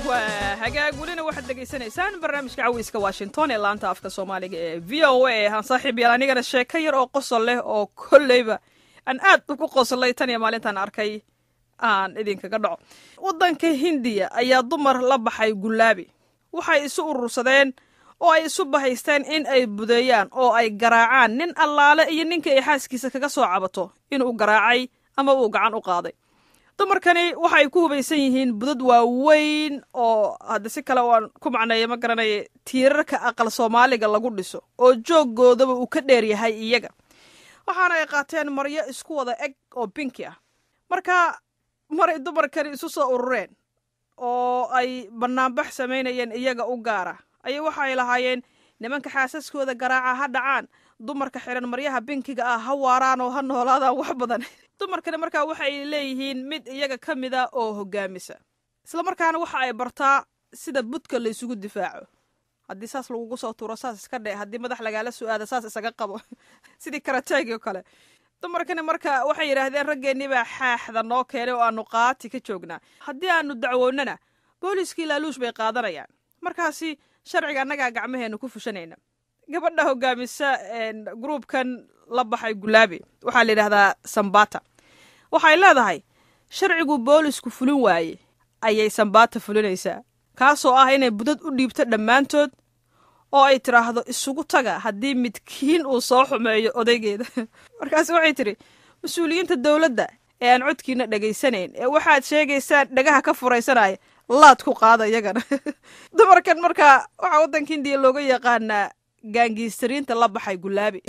Waa hagaag, welina waxaad dhegaysanaysaan barnaamijka Caweyska Washington ee laanta afka Soomaaliga ee VOA. Aan saaxiib yaal, anigana sheeko yar oo qosol leh oo kolleyba aan aad ugu qoslay tan iyo maalintaan arkay aan idinkaga dhaco. Waddanka Hindiya ayaa dumar la baxay gullaabi waxay isu urursadeen oo ay isu bahaysteen in ay budeeyaan oo ay garaacaan nin allaale iyo ninkii ay xaaskiisa kaga soo cabato inuu garaacay ama uu gacan u qaaday. Dumarkani waxay ku hubaysan yihiin budad waaweyn oo hadda si kale oo aan ku macneeyo ma garanaya, tiirarka aqal Soomaaliga lagu dhiso oo jooggoodaba uu ka dheer yahay iyaga. Waxaana ay qaateen maryo isku wada eg oo binki ah. Marka maray dumarkani isu soo urureen oo ay banaanbax samaynayeen iyaga u gaara ayay waxay lahaayeen: nimanka xaasaskooda garaaca ha dhacaan, dumarka xiran maryaha binkiga ah ha waaraan oo ha noolaadaan wax badan. Dumarkani markaa waxay leeyihiin mid iyaga ka mid a oo hogaamisa, islamarkaana waxa ay bartaa sida budka la isugu difaaco. Haddii saas lagugu soo tuuro, saas iska dhe; haddii madax lagaala su-aada, saas isaga qabo, sidii karateegi oo kale. Dumarkani marka waxay yidhaahdeen: raggeenii baa xaaxda noo keenay oo aanu qaati ka joognaa. Haddii aanu dacwoonnana, booliiskii laaluush bay qaadanayaan, markaasi sharciga annagaa gacmaheenu ku fushanayna. Gabadha hogaamisa gruubkan la baxay gulaabi waxaa la yidhahdaa Sambata. Waxay leedahay sharcigu boolisku fulin waaye ayay Sambata fulinaysaa, kaasoo ah inay budad u dhiibto dhammaantood oo ay tidhaahdo: isugu taga haddii midkiin uu soo xumeeyo odaygeeda. Markaas waxay tidhi: mas-uuliyiinta dowladda ee aan codkiina dhegaysanayn ee waxaad sheegaysaan dhagaha ka furaysanaya, laad ku qaada iyagana. Dumarkan markaa waxaa waddanka Hindiya looga yaqaanaa gaangiistariinta la baxay gulaabi.